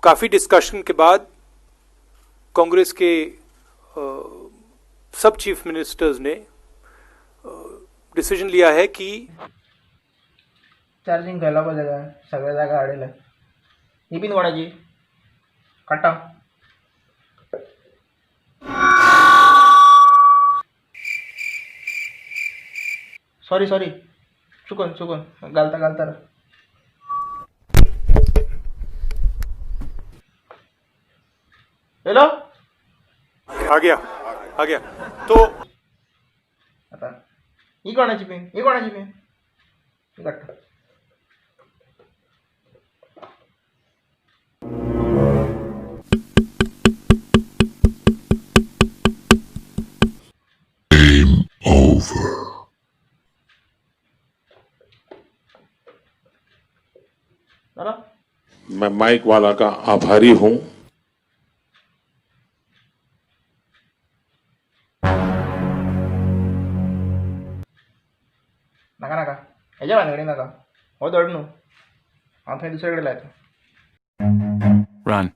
काफ़ी discussion K बाद Congress K सब chief ministers ने डिसीजन लिया है कि चार्जिंग खंय लावपा जाय सगळ्या जागा हाडयल्या. ही बीन कोणाची काडटा. सॉरी सॉरी, चुकून चुकून घालता घालता. हॅलो, आ गया आ गया तो आता ही कोणाची पिन, ही कोणाची पिन, ही काडटा. Over. जालो. मैं माइक वाला का आभारी हूं. नाका नाका, हेज्या भानगडी नाका. हो धड न्हू, हांव थंय दुसरे कडेन लायता. Run.